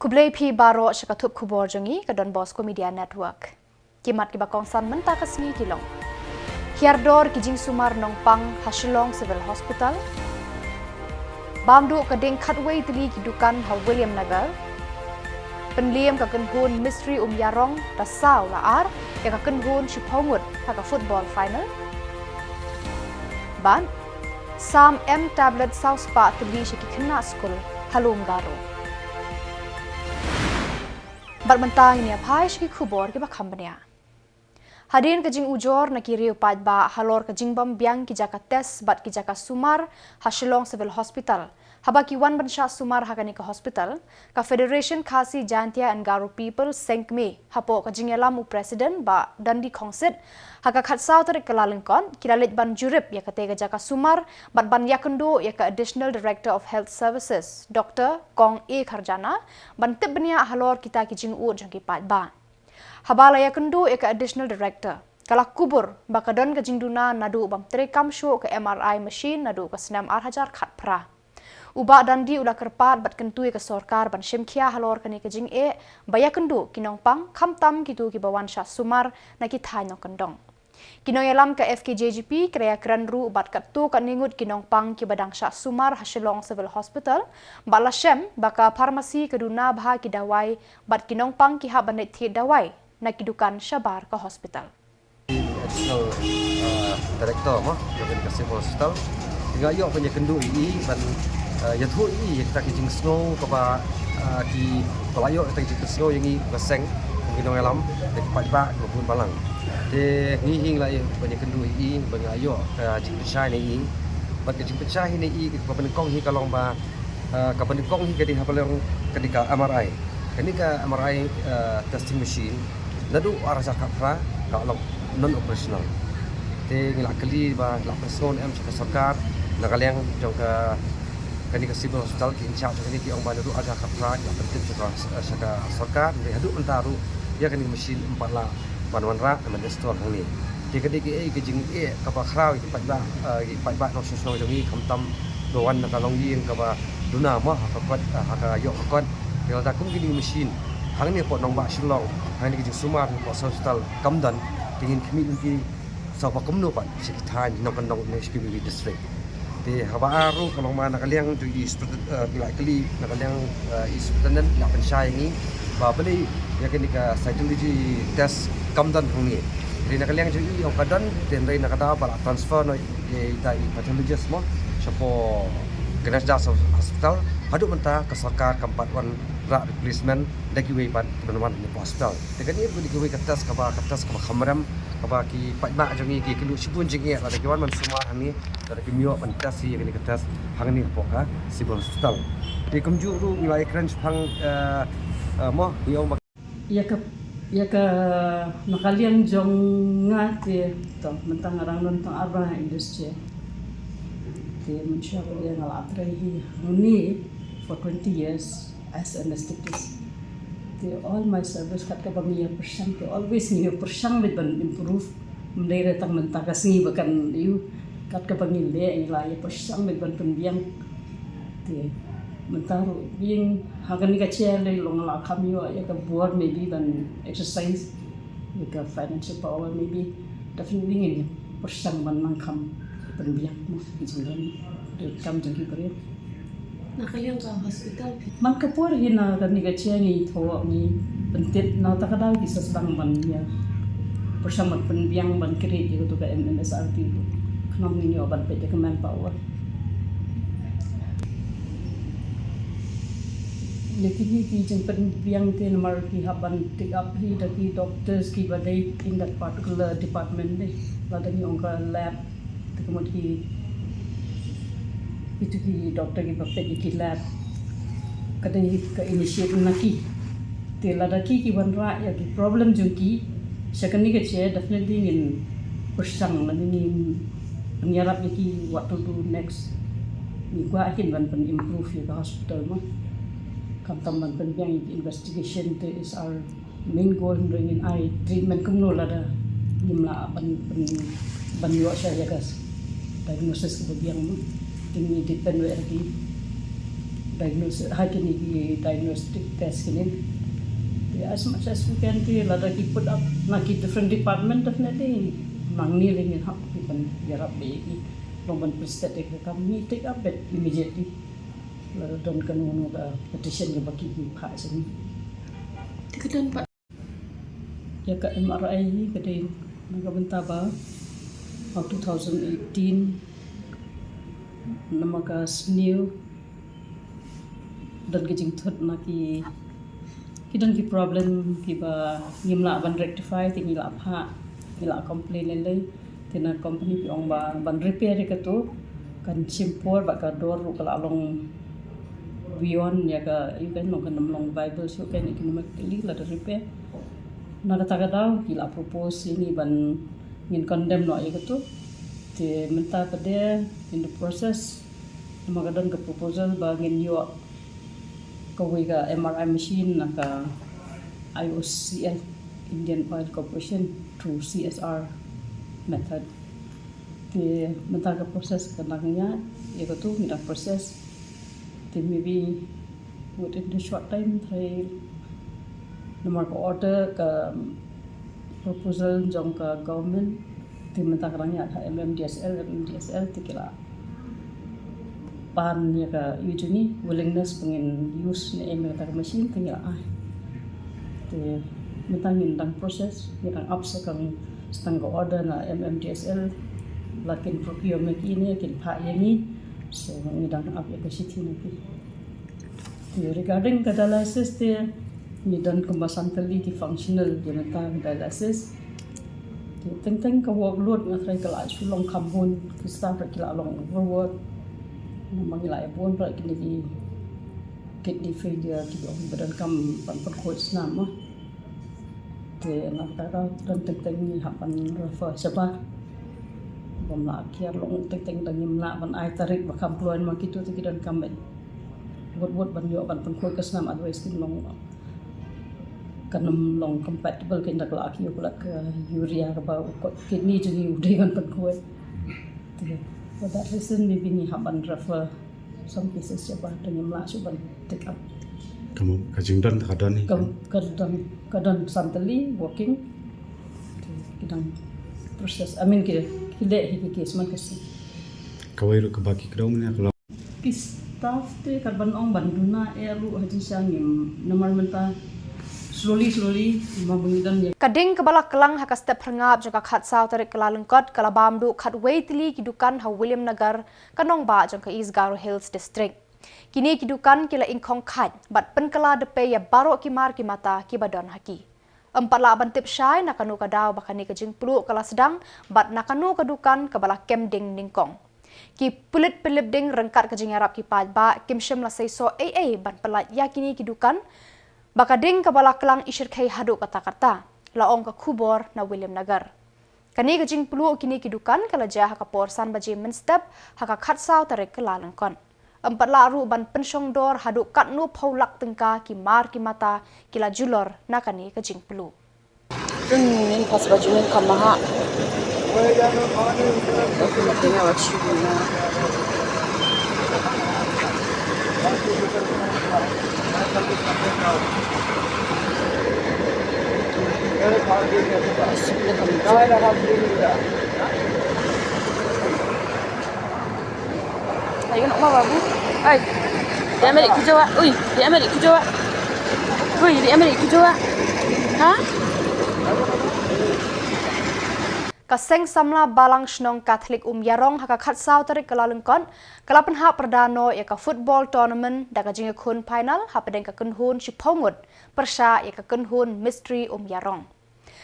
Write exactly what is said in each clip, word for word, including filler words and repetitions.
Khublei phi baroh sha ka thup khubor jong ngi ka Don Bosco Media Network. Ki mat kiba kongsan mynta ka sngi ki long: Hiar dor ki jingsumar nongpang ha Shillong Civil Hospital. Bam duh ka ding khatwei tylli ki dukan ha Williamnagar. Pynliem ka kynhun Mystery Umïarong da saw la ar ïa ka kynhun shiphew ngut ha ka football final. Bad sam M tablet saw spah tylli sha ki khynnah skul ha Lum Garo. Bad mynta ngin ïa phai sha ki khubor kiba kham bniah. Hadien ka jingujor na ki riew paidbah halor ka jingbym biang ki jaka test bad ki jaka sumar ha Shillong Civil Hospital, haba ki wan ban shah sumar ha kane ka hospital, ka Federation Khasi Jaintia and Garo People, Sengkmi, hapoh ka jingïalam u President Bah Dandi Khongsit, ha ka khatsaw tarik Kyllalyngkot, ki la leit ban jurip ïa katei ka jaka sumar bad ban ïakynduh ïa ka Additional Director of Health Services, Doctor Kong A Kharjana, ban tip bniah halor kita ki jingud jong ki paidbah. Haba la ïakynduh ïa ka Additional Director, ka la kubur ba ka don ka jingduna naduh bym treikam shuh ka M R I machine naduh ka snem ar hajar khatphra. U Bah Dandi u la kyrpad bad kyntu ïa ka sorkar ban shim khia halor kane ka jingeh ba ïakynduh ki nongpang, khamtam kito kiba wan shah sumar na ki thaiñ nongkyndong. Ki nongïalam ka F K J G P ki la ïakren ruh bad katto katne ngut ki nongpang kiba dang shah sumar ha Shillong Civil Hospital, bad la shem ba ka pharmacy ka duna bha ki dawai bad ki nongpang ki hap ban leit thied dawai na ki dukan shabar ka hospital. Additional, uh, Director mo jong ka Civil Hospital, nga ïoh ban ïakynduh ïa i ban, uh, ïathuh ïa i ïa kita ki jingsngew kaba, uh, ki, ba la ïoh kita ki jingsngew ïa ngi ba seng, ki nongïalam, ïa ki paidbah kiba bun balang. Te ngi hi ngi la ïoh ban ïakynduh ïa i ba nga ïoh ka jingpynshai na i. Bad ka jingpynshai na i kaba nyngkong hi ka long ba, uh, kaba nyngkong hi ka dei haba long ka dei ka M R I. Kane ka M R I, uh, testing machine naduh ar hajar khatphra ka long non operational. Te ngi la kylli ba la pynsngew ne em sha ka sorkar na ka liang jong ka, kane ka Civil Hospital, ki in charge jong kane ki ong ba naduh ar hajar khatphra ki la pyntip sha ka, sha ka sorkar, hynrei haduh mynta ruh ïa kane ka machine ym pat lah ban wanrah, ban install hangne. Te ka dei kaei ka jingeh kaba khraw ïa ki paidbah, eh, ki paidbah nongshong shnong jong ngi, khamtam ba wan na ka longïing kaba duna mo ha ka kot, eh, ha ka ïoh ka kot. Te lada kum kine ki machine hangne hapoh nongbah Shillong, hangne ki jingsumar hapoh Civil Hospital kam don, te ngin khmih lynti sawba kumno pat sha ki thaiñ nongkyndong ne sha ki V V district. Te haba ar ruh ka long ba na ka liang jong i Superintendent, eh, ngi la kylli na ka liang, eh, i Superintendent, i la pynshai ïa ngi ba balei ïa kane ka cytology test kam don hangne. Hynrei na ka liang jong i ong ka don, te hynrei na ka daw ba la transfer noh ïa ita i pathologist mo shapoh Ganesh Das Hospital, haduh mynta ka sorkar kam pat wanrah replacement da kiwei pat kiban wan hangne hapoh hospital. Te kane ruh ka dei kawei ka test kaba, ka test kaba kham rem, kaba ki paidbah jong ngi ki kynduh shibun jingeh lada ki wan ban sumar hangne, lada kim ïoh ban test ïa kane ka test hangne hapoh ka Civil Hospital. Te kumjuh ruh ngi la ïakren shaphang, eh, eh, mo, ngi ong ba ïa ka, ïa ka, na ka liang jong nga te, to, mynta nga dang don tang arphew khyndai snem. Te mynshuwa ba nga la trei hi hangne for twenty years as anesthetist. Te all my service, kat kaba ngi ïa pyrshang, te always ngi ïa pyrshang beit ban improve. Ym dei re tang mynta ka sngi ba kan ïoh, kat kaba ngi leh ngi la ïa pyrshang beit ban pynbiang. Te mynta ruh biang ha kane ka chair lei long la kham ïoh ïa ka bor maybe ban exercise, ïa ka financial power maybe. Definitely ngin ïa pyrshang ban nang kham pynbiang mo ki jingdon, dei kam jong ki briew. Na ka liang ka hospital phi? Man ka por hi na kane ka chair ngi thoh ngi pyntip na ta ka daw ki sa sdang ban ïa pyrshang ban pynbiang ban create ïa katu ka M M S R P. Khnang ngin ïoh ban peit ïa ka manpower. Ïa kine ki jingpynbiang te namar ki hap ban take up hi da ki doctors kiba dei in that particular department dei. Lada ngi ong ka lab, te ka mut ki, kitu ki doctor kiba peit ïa ki lab, ka dei ka initiate na ki. Te lada ki ki wanrah ïa ki problem jong ki sha kane ka chair, definitely ngin pyrshang lane ngin ïarap ïa ki what to do next. Ngi kwah kin ban pyn improve ïa ka hospital mo. Khamtam ban pynbiang ïa ki investigation, te is our main goal, hynrei ngin ai treatment kumno lada ngim lah ban, ban, ban ïoh shuh ïa ka diagnosis kaba biang mo. Te ngi depend wei ha ki. Diagnosis, ha kine ki diagnostic test kine. Te as much as we can, te lada ki put up na ki different department, definitely nangne lei ngin hap ban ïarap beit ïa ki. Long ban present ïa ka kam, ngi take up beit immediately. Lada don kano kano ka petition kaba ki, ki phah sha ngi. Te ka don pat ïa ka M R I hi ka dei na ka bynta ba ha two thousand eighteen, namar ka sniew don ka jingthut na ki, ki don ki problem kiba ngim lah ban rectify, te ngi la phah, ngi la complain lei lei. Te na company phi ong ba ban repair ïa kato kan shim por, bad ka dor ruh ka la long beyond ïa ka, ïa ka long, kan ym long viable shuh kan economically lada repair. Na kata ka daw ki la propose ïa ngi ban, ngin condemn noh ïa kato. Te mynta pat de in the process, namar ka don ka proposal ba ngin ïoh kawei ka M R I machine na ka I O C L, Indian Oil Corporation, through C S R method. Te mynta ka process ka dang ïaid, ïa kato ngi dang process. Te maybe within the short time, te namar ka order, ka proposal jong ka government, te mynta ka dang ïaid ha M M D S L, M M D S L te ki la pan ïa ka, ïa juni willingness ba ngin use ne em ïa kata ka machine, te ngi la ai. Te mynta ngin dang process, ngin dang ap sa kawei sa tang ka order na M M D S L, la kin procure ma ki ne kin phah ïa ngi. So ngi dang ap ïa ka shithi na ki. Te regarding ka dialysis te, ngi don kumba san tylli ki functional unit dialysis. Te teng teng ka workload nga tharai ka la shu long kham bun, ki staff ruh ki la long overwork. Namar ngi la ïa bun ruh kine ki kidney failure kiba ong ba donkam ban pynkhuid snam mo. Te na kata ka don teng teng ngi hap ban refer shabar. Bym lah kiar long teng teng, dang ngim lah ban ai tarik ba kham kloi namar kito te ki donkam beit wut wut ban ïoh ban pynkhuid ka snam, otherwise kin long, kan ym long compatible, kin da ka la kiew palat ka urea kaba u kidney jong ngi u dei ban pynkhuid. Te for that reason maybe ngi hap ban refer some cases shabar, dang ngim lah shuh ban take up. Ka mo, ka jingdon ka don hi. Ka, ka don, ka don san tylli working. Te ki dang process, I mean ki, ki leh hi ki case man ka sngi. Kawei ruh kaba ki kdew mynne ka long ki staff te, kat ban ong ban duna eh ruh ha jingshisha ngim, namar mynta slowly slowly ma ba ngi don ïa. Ka ding kaba la klang ha ka step phyrngap jong ka khatsaw tarik Kyllalyngkot ka la bam duh khatwei tylli ki dukan ha Williamnagar, ka nongbah jong ka East Garo Hills District. Kine ki dukan ki la ingkhong khait bad pynkylla dpei ïa baroh ki mar ki mata kiba don ha ki. Ym pat lah ban tip shai na kano ka daw ba kane ka jingpluh ka la sdang bad na kano ka dukan kaba la kem ding nyngkong. Ki pulit pynlip ding ryngkat ka jingïarap ki paidbah kim shym la seisoh ei ei ban pyllait ïa kine ki dukan, ba ka ding kaba la klang i shyrkhei haduh katta katta, la ong ka khubor na Williamnagar. Kane ka jingpluh kine ki dukan ka la jia ha ka por san baje mynstep ha ka khatsaw tarik Kyllalyngkot. Ym pat lah ruh ban pynshong dor haduh katno phew lak tyngka ki mar ki mata ki la julor na kane ka jingpluh. Tun ngin pas baju ngin kam maha. Tengah baju na. Ai, kena ma babu. Ai. Dia ambil kujawa. Ui, dia ambil kujawa. Ui, dia ambil kujawa. Ha? Ka Seng Samla Balang Shnong Katholik Umïarong ha ka khatsaw tarik Kyllalyngkot ka la pynhap pyrda noh ïa ka football tournament da ka jingïakhun final hapdeng ka kynhun shiphew ngut pyrshah ïa ka kynhun Mistri Umïarong.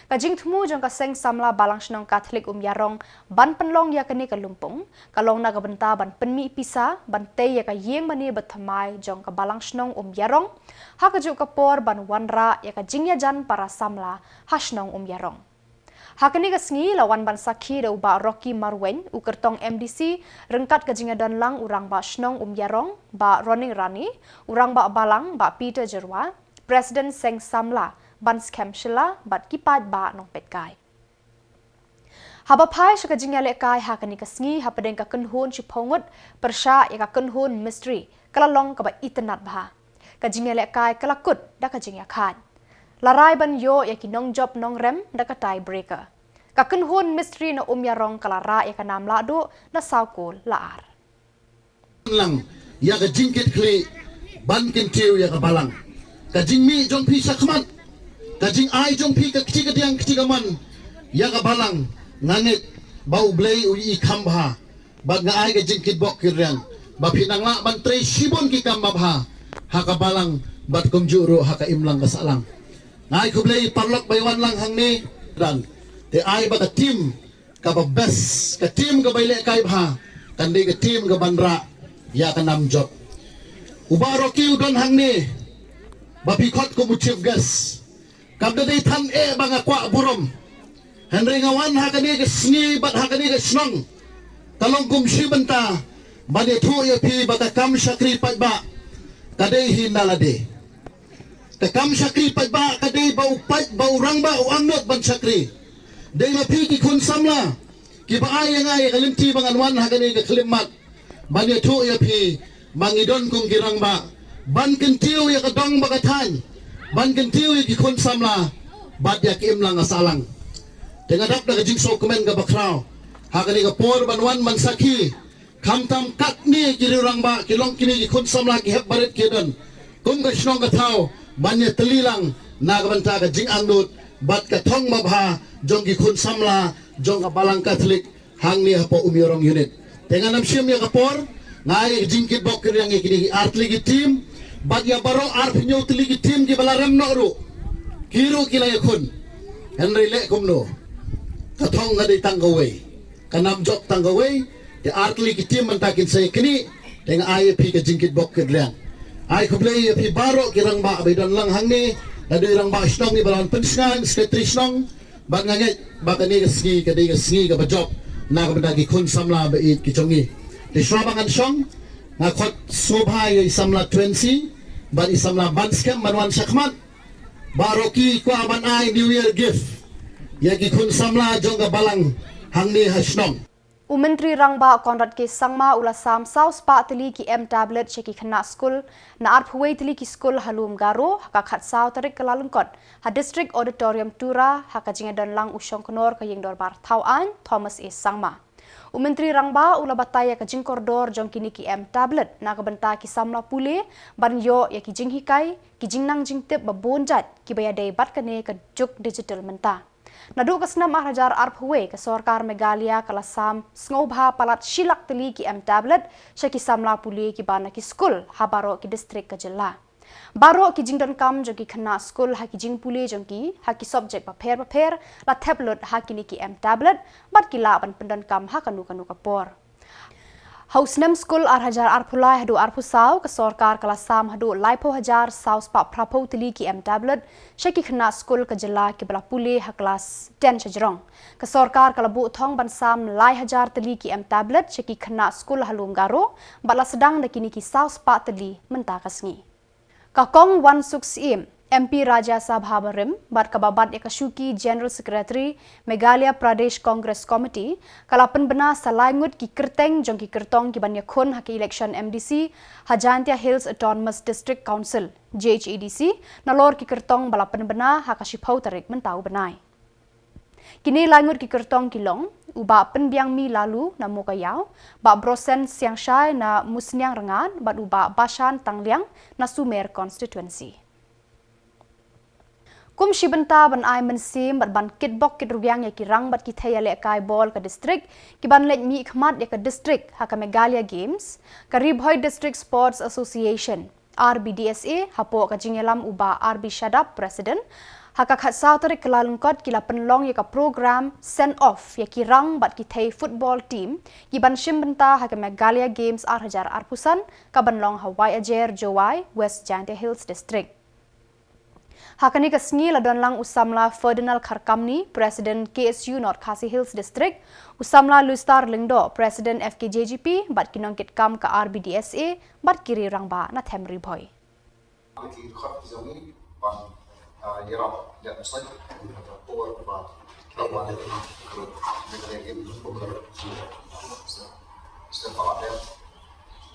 Ka jingthmu jong ka Seng Samla Balang Shnong Katholik Umïarong ban pynlong ïa kane ka lympung ka long na ka bynta ban pynmih pisa ban tei ïa ka ïing mane bathymmai jong ka Balang Shnong Umïarong, ha kajuh ka por ban wanrah ïa ka jingïajan para samla ha shnong Umïarong. Ha kane ka sngi la wan ban sakhi da u Bah Rocky Marwein, u kyrtong M D C, ryngkat ka jingïadonlang u Rangbah Shnong Umïarong, Bah Roning Rani, u Rangbah Balang, Bah Peter Jyrwa, President Seng Samla, Bah Skhem Shylla, bad ki paidbah nongpeitkai. Haba phai sha ka jingïalehkai ha kane ka sngi hapdeng ka kynhun shiphew ngut pyrshah ïa ka kynhun Mistri, ka la long kaba itynnad bha. Ka jingïalehkai ka la kut da ka jingïakhaid. La rai ban ïoh ïa ki nongjop nongrem da ka tie breaker. Ka kynhun mistri na Umïarong ka la rah ïa ka nam lahduh na saw kol la ar. Lang ïa ka jingkitkhlieh ban kyntiew ïa ka balang. Ka jingmih jong phi shakhmat, ka jingai jong phi ka kti ka diang kti ka man ïa ka balang, nga ngeit ba U Blei u i kham bha. Bad nga ai ka jingkitbok kitrwiang ba phi nang lah ban trei shibun ki kam babha ha ka balang bad kumjuh ruh ha ka imlang ka sahlang. Nga ai khublei paralok ba ïa wan lang hangne. Dan te ai ba ka team kaba best, ka team kaba ïalehkai bha kan dei ka team kaban rah ïa ka nam jop. U Bah Rocky u don hangne ba phi khot kum u chief guest. Kam da dei than eh ba nga kwah burom. Hynrei nga wan ha kane ka sngi bad ha kane ka shnong ka long kum shi bynta ban ïathuh ïa phi ba ka kam shakri paidbah ka dei hi na lade. Ka kam shakri paidbah ka dei ba u paid, ba u rangbah u angnud ban shakri. Dei ma phi ki khun samla kiba ai ïa nga ïa ka lynti ba ngan wan ha kane ka khyllipmat ban ïathuh ïa phi ba ngi don kum ki rangbah ban kyntiew ïa ka dong bad ka thaiñ, ban kyntiew ïa ki khun samla bad ïa ki imlang ka sahlang. Te nga dap da ka jingsngewkmen kaba khraw ha kane ka por ban wan ban sakhi. Khamtam katne ki riew rangbah ki long kine ki khun samla ki hep barit ki don kum ka shnong ka thaw ban ïatylli lang na ka bynta ka jingangnud bad ka thong babha jong ki khun samla jong ka Balang Katholik hangne hapoh Umïarong unit. Te ngan ym shim ïa ka por, nga ai ka jingkitbok kitrwiang ïa kine ki ar tylli ki team bad ïa baroh arphew hynñiew tylli ki team kiba la rem noh ruh. Ki ruh ki la ïakhun. Hynrei leh kumno, ka thong ka dei tang kawei, ka nam jop tang kawei. Te ar tylli ki team mynta kin sa ïaknieh. Te nga ai ïa phi ka jingkitbok kitrwiang. Ai khublei ïa phi baroh ki rangbah ba ïa don lang hangne, naduh i rangbah shnong iba la wan pynshngaiñ, secretary shnong. Bad nga ngeit ba kane ka sngi ka dei ka sngi kaba jop na ka bynta ki khun samla ba ïeit ki jong ngi. Te shuwa ba ngan shong, nga khot sngewbha ïa i samla Twensi bad i samla Banskhem ban wan shakhmat. Bah Rocky kwah ban ai New Year gift ïa ki khun samla jong ka balang hangne ha shnong. U Myntri Rangbah Conrad K Sangma u la sam saw spah tylli ki M tablet sha ki khynnah skul na arphew wei tylli ki skul ha Lum Garo ha ka khatsaw tarik Kyllalyngkot ha District Auditorium Tura ha ka jingïadon lang u Shongknor ka Ïingdorbar Thaw Aiñ Thomas A Sangma. U Myntri Rangbah u la batai ïa ka jingkordor jong kine ki M tablet na ka bynta ki samla pule ban ïoh ïa ki jinghikai, ki jingnang jingtip ba bun jait kiba ïadei bad kane ka juk digital mynta. Naduh ka snem ar hajar arphew wei ka sorkar Meghalaya ka la sam sngewbha palat shi lak tylli ki M tablet sha ki samla pule kiba na ki skul ha baroh ki distrik ka jylla. Baroh ki jingdonkam jong ki khynnah skul ha ki jingpule jong ki ha ki subject bapher bapher la thep lut ha kine ki M tablet bad ki lah ban pyndonkam ha kano kano ka por. Ha u snem skul ar hajar arphew lai haduh arphew saw ka sorkar ka la sam haduh laiphew hajar saw spah phraphew tylli ki M tablet sha ki khynnah skul ka jylla kiba la pule ha klas ten shajrong. Ka sorkar ka la buh thong ban sam lai hajar tylli ki M tablet sha ki khynnah skul ha Lum Garo bad la sdang da kine ki saw spah tylli mynta ka sngi. Ka Kong Wansuk Syiem, M P Rajya Sabha barim bad kaba bat ïa ka shuki General Secretary Meghalaya Pradesh Congress Committee, ka la pynbna sa lai ngut ki kyrteng jong ki kyrtong kiban ïakhun ha ka election M D C ha Jaintia Hills Autonomous District Council, J H A D C, nalor ki kyrtong ba la pynbna ha ka shiphew tarik mynta u bnai. Kine lai ngut ki kyrtong ki long u Bah Pynbiangmi Laloo na Mowkaiaw, Bah Brosen Siangshai na Musniang Rngad bad u Bah Bashan Tangliang na Sumer Constituency. Kum shi bynta ban ai mynsiem bad ban kitbok kitrwiang ïa ki rang bad ki thei ïalehkai bol ka distrik kiban leit mihkhmat ïa ka distrik ha ka Meghalaya Games, ka Ri Bhoi District Sports Association, R B D S A, hapoh ka jingïalam u Bah R B Shadap, President, ha ka khatsaw tarik Kyllalyngkot ki la pynlong ïa ka program send off ïa ki rang bad ki thei football team kiban shim bynta ha ka Meghalaya Games ar hajar arphew san kaban long ha Waiajer, Jowai, West Jaintia Hills District. Ha kane ka sngi la don lang u samla Ferdinand Kharkamni, President K S U North Khasi Hills District, u samla Lustar Lyngdoh, President F K J G P, bad ki nongkitkam ka R B D S A bad ki riew rangbah na them Ri Bhoi.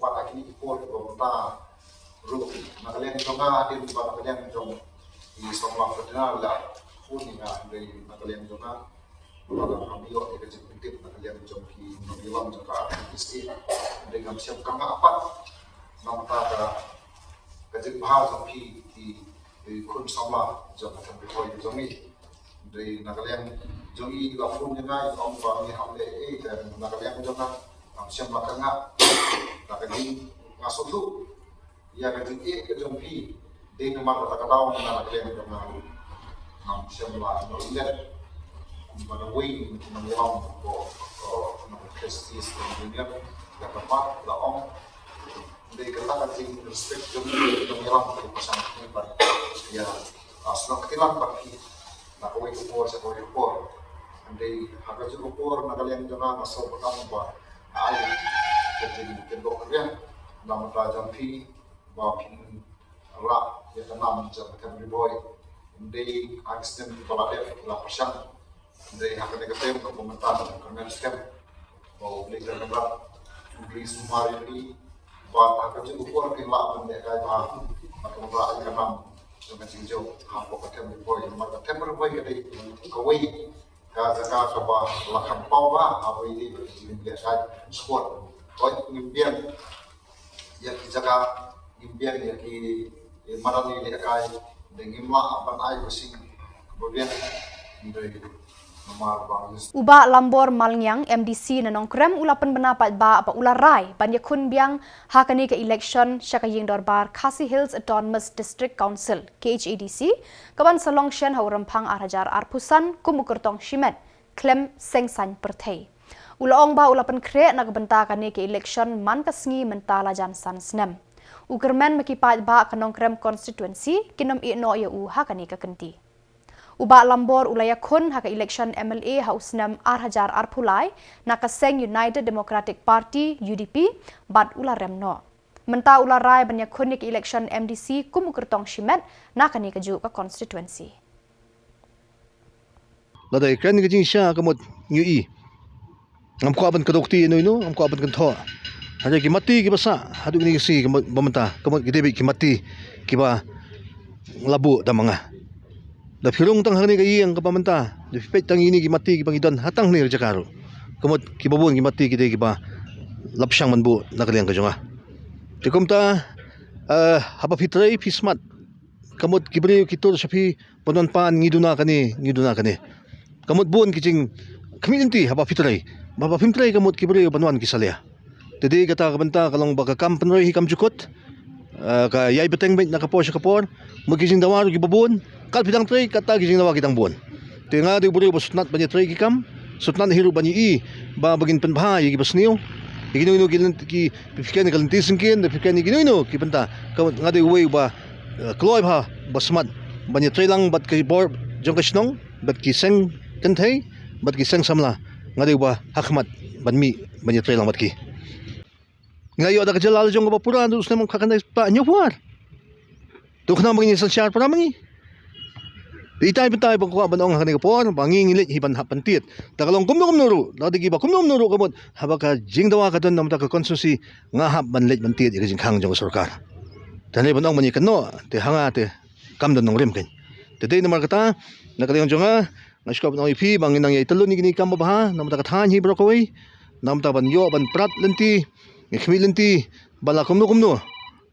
wat ha kine ki por kiba mynta ruh na ka liang jong nga hadien ba na ka liang jong i samla Ferdinand la phone ïa nga, hynrei na ka liang jong nga ba la ngam ïoh ïa ka jingpyntip na ka liang jong ki nongïalam jong ka R T P C. Hynrei ngam shem, ka nga pat namar ka, ka jingbha jong phi ki, ki khun samla jong ka Them Ri Bhoi jong ngi. Hynrei na ka liang jong i la phone ïa nga, i ong ba ngi hap leh ei, te na ka liang jong nga ngam shem ba ka nga, na ka jing nga sngewthuh ïa ka jingeh ka jong phi. Dei namar kata ka daw na ka liang jong nga ngam shem ba ïoh leh kumba da wei na ka liang ko, ko na ka Christie Student Union, da ka pat la ong. Dei kata ka jingrespect jong ngi, jong ngi lam ka pasang ni ban ïa, ah, snoh ktilang bad phi na kawei ka por sha kawei ka por. Dei ha kajuh ka por na ka liang jong nga nga sngewbha ba ai ka jingkyndoh kyrïang na ka bynta jong phi ba phin rah ïa ka nam jong ka Them Ri Bhoi. Dei ha ki snem kiba la dep la pyrshang. Dei ha kane ka tem kaba mynta ka kyrmen skhem ba U Blei un kyrmen bad U Blei un sumar ïa phi. Bad ha kajuh ka por phin lah ban lehkai bha bad phin rah ïa ka nam jong ka jingjop hapoh ka Them Ri Bhoi. Namar ka Them Ri Bhoi ka dei kawei ka jaka kaba la kham paw bha ha kawei ka jinglehkai sport. Hooid, ngim biang ïa ki jaka, ngim biang ïa ki, ïa madan ïalehkai, dei ngim lah ban ai ba sing ba biang. Dei namar ba ngin U Bah Lambor Malngiang, M D C na Nongkrem, u la pynbna paidbah ba u la rai ban ïakhun biang ha kane ka election sha ka ïing dorbar Khasi Hills Autonomous District Council, K H A D C, kaban sa long shen ha u Rymphang ar hajar arphew san kum u kyrtong shimet khlem seng saiñ pyrthei. U la ong ba u la pynkhreh na ka bynta kane ka election man ka sngi mynta la jan san snem. U kyrmen ba ki paidbah ka Nongkrem constituency kin ym ïeh noh ïa u ha kane ka kynti. U Bah Lambor u la ïakhun ha ka election M L A ha u snem ar hajar arphew lai na ka seng United Democratic Party, U D P, bad u la rem noh. Mynta u la rai ban ïakhun ïa ka election M D C kum u kyrtong shimet na kane kajuh ka constituency. Lada ïakren ka jingshisha ka mut ngi ïohi. Ngam kwah ban kdew kti ïa uno uno, ngam kwah ban kynthoh. Hynrei ki matti kiba sah haduh kine ki sngi kiba mynta, ka mut ki dei beit ki matti kiba la buh da ma nga. Da phi rung tang ha kane ka ïing kaba mynta, da phi peit tang ïa kine ki matti kiba ngi don ha tang kane ka jaka ruh. Ka mut kiba bun ki matti ki dei kiba la pyrshang ban buh na ka liang ka jong nga. Te kumta, eh, haba phi trei phi smat. Ka mut ki briew ki tur sha phi ban wan pan, ngi duna kane, ngi duna kane. Ka mut bun ki jingkhmih lynti haba phi trei. Ba haba phim trei ka mut ki briew ban wan ki salia. Te dei kata ka bynta ka long ba ka kam pynroi hi kam jukut. Ah, ka ïai bteng beit na ka por sha ka por. Mut ki jingdawa ruh kiba bun. Kat phi dang trei, kata ki jingdawa ki dang bun. Te nga dei u briew ba sngewtynnat ban ïatrei ki kam. Sngewtynnat hi ruh ban ïohi ba, ba ngin pynbha ïa kiba sniew. Ïa kino kino ki lynti, ki, phi kren ïa ka lynti syngkien, phi kren ïa kino kino ki bynta. Ka, nga dei uwei uba, eh, kloi bha, ba smat ban ïatrei lang bad ki bor jong ka shnong, bad ki seng kynthei, bad ki seng samla. Nga dei uba ha khmat ban mih ban ïatrei lang bad ki. Nga ïoh da ka jylla la jong kaba pura, du snem ka kane pat hynñiew phew ar. Tu khnang ba ngin ïa synshar para ma ngi. Te itai batai ba kwah ban ong ha kane ka por ba ngi ngi leit hi ban hap ban tied. Te ka long kumno kumno ruh, lada kiba kumno kumno ruh ka mut, haba ka jingdawa ka don na ka bynta ka constituency, nga hap ban leit ban tied ïa ka jingkhang jong ka sorkar. Te hynrei ban ong ban ïa kynnoh, te ha nga te kam don nongrim kein. Te dei namar kata, na ka liang jong nga, nga sngewbha ban ong ïa phi ba ngin nang ïai tylli ïa kine ki kam babha na ka bynta ka thaiñ hi baroh kawei, na ka bynta ban ïoh ban prat lynti, ngi khmih lynti ba la kumno kumno.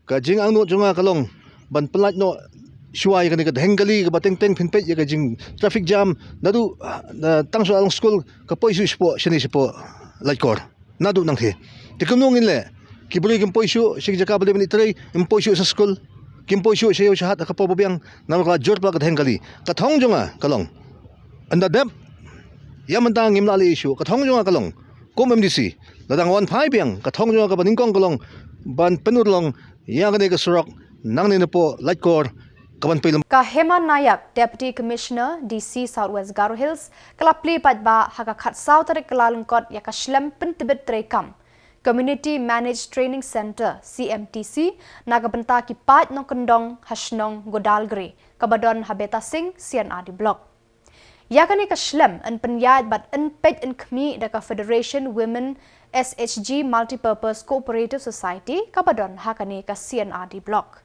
Ka jingangnud jong nga ka long ban pynlait noh shuwa ïa kane ka dheng kali kaba teng teng phin peit ïa ka jing traffic jam. Naduh, ah, tang shuwa long skul ka poi shuh shapoh shane shapoh Laitkor. Naduh nangtei. Te kumno ngin leh? Ki briew kim poi shuh sha ki jaka ba dei ban ïatrei, kim poi shuh sha skul, kim poi shuh sha ïew sha hat ha ka por ba biang, namar ka la jur palat ka dheng kali. Ka thong jong nga ka long, ynda dep ïa mynta ngim lah leh shuh, ka thong jong nga ka long, kum M D C, lada nga wan phai biang, ka thong jong nga kaba nyngkong ka long ban pynurlong ïa kane ka surok nangne napoh Laitkor Ka ban pei lem. Ka Hema Nayak, Deputy Commissioner, D C South West Garo Hills, ka la plie paidbah ha ka khatsaw tarik Kyllalyngkot ïa ka shlem pyntbit treikam Community Managed Training Centre, C M T C, na ka bynta ki paid nongkyndong ha shnong Godalgre, kaba don ha Betasing, C and R D Block. Ïa kane ka shlem yn pynïaid bad yn peit yn khmih da ka Federation Women S H G Multipurpose Cooperative Society, kaba don ha kane ka C and R D Block.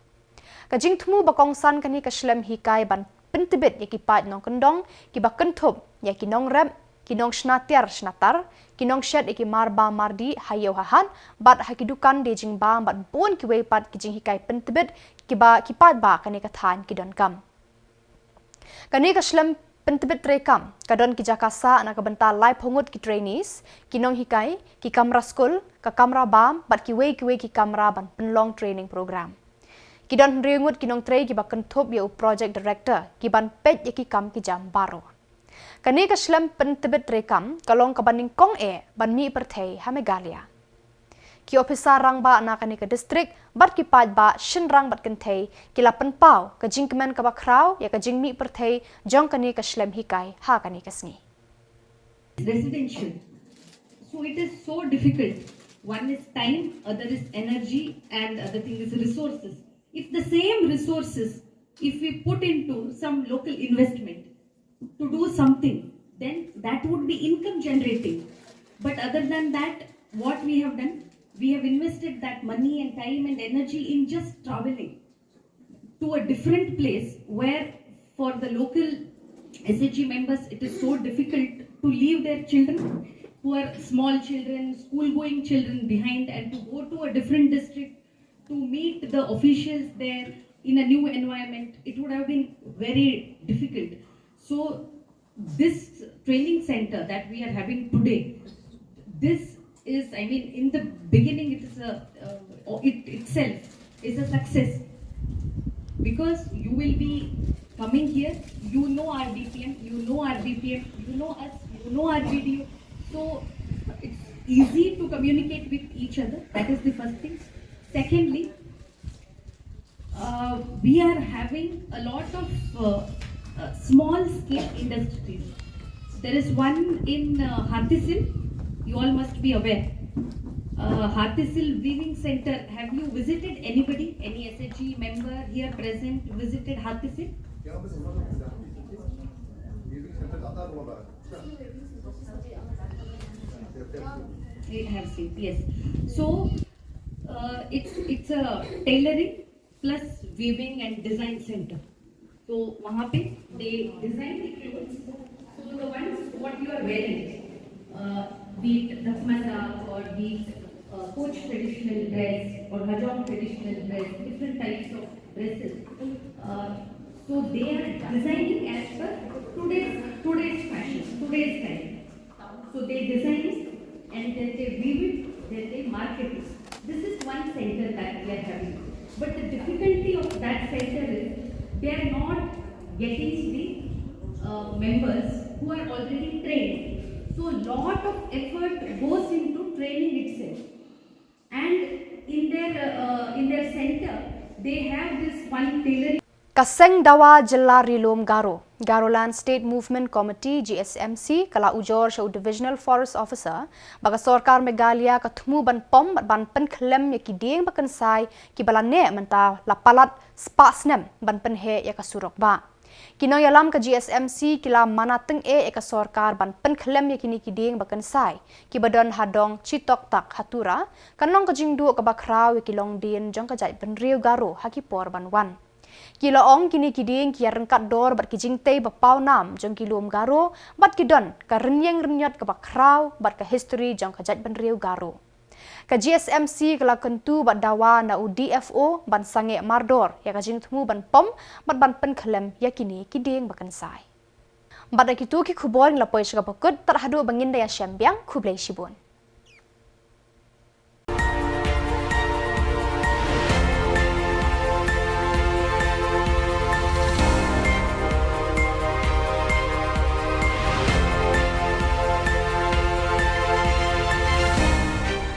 Ka jingthmu ba kongsan kane ka shlem hikai ban pyntbit ïa ki paid nongkyndong kiba kynthup ïa ki nongrep, ki nongshna tiar shna tar, ki nongshet ïa ki marbam mardih ha ïew ha hat bad ha ki dukan die jingbam bad bun kiwei pat ki jinghikai pyntbit kiba ki paidbah kane ka thaiñ ki donkam. Kane ka shlem pyntbit treikam ka don ki jaka sah na ka bynta laiphew ngut ki trainees, ki nonghikai, ki kamra skul, ka kamra bam bad kiwei kiwei ki kamra ban pynlong training program. Ki don hynriew ngut ki nongtrei kiba kynthup ïa u Project Director ki ban peit ïa ki kam ki jam baroh. Kane ka shlem pyntbit treikam ka long kaba nyngkong eh ban mih pyrthei ha Meghalaya. Ki ophisar rangbah na kane ka district bad ki paidbah shynrang bad kynthei ki la pynpaw ka jingkmen kaba khraw ïa ka jingmih pyrthei jong kane ka shlem hikai ha kane ka sngi. Residential. So it is so difficult. One is time, other is energy, and other thing is resources. If the same resources, if we put into some local investment to do something, then that would be income generating. But other than that, what we have done, we have invested that money and time and energy in just traveling to a different place where for the local S H G members it is so difficult to leave their children, who are small children, school going children behind, and to go to a different district to meet the officials there in a new environment. It would have been very difficult. So this training center that we are having today, this is, I mean, in the beginning, it is a, uh, it itself is a success, because you will be coming here, you know our B P M, you know our B P M, you know us, you know our B D O. So it's easy to communicate with each other. That is the first thing. Secondly, uh, we are having a lot of uh, uh, small scale industries. There is one in uh, Hathisil, you all must be aware. Uh, Hathisil Weaving Center, have you visited, anybody, any S H G member here present visited Hathisil? It has seen, yes. So uh, it's it's a tailoring plus weaving and design center. So वहाँ पे they design the clothes. So the ones what you are wearing, uh, be it Dakhmanda or be it uh, Koch traditional dress or Hajong traditional dress, different types of dresses. Uh, so they are designing as per today's today's fashion, today's time. So they design it and then they weave it, then they market it. This is one center that we are having. But the difficulty of that center is they are not getting the uh, members who are already trained. So lot of effort goes into training itself. And in their uh, in their center, they have this one tailoring. Ka Seng Dawa Jylla Ri Lum Garo, Garoland State Movement Committee, G S M C, ka la ujor sha u Divisional Forest Officer ba ka sorkar Meghalaya ka thmu ban pom bad ban pynkhlem ïa ki dieng ba kynsai kiba la neh mynta la palat spah snem ban pynheh ïa ka surok bah. Ki nongïalam ka G S M C ki la mana tyngeh ïa ka sorkar ban pynkhlem ïa kine ki dieng ba kynsai kiba don ha dong Chitok Tak ha Tura, kan long ka jingduh kaba khraw ïa ki longdien jong ka jaitbynriew Garo ha ki por ban wan. Ki la ong kine ki dieng ki ïaryngkat dor bad ki jingtei ba pawnam jong ki lum Garo bad ki don ka rynïeng rynïot kaba khraw bad ka history jong ka jaitbynriew Garo. Ka G S M C ka la kyntu bad dawa na u D F O ban sangeh mardor ïa ka jingthmu ban pom bad ban pynkhlem ïa kine ki dieng ba kynsai. Bad da kito ki khubor ngi la poi sha kaba kut, tad haduh ba ngin da ïashem biang, khublei shibun.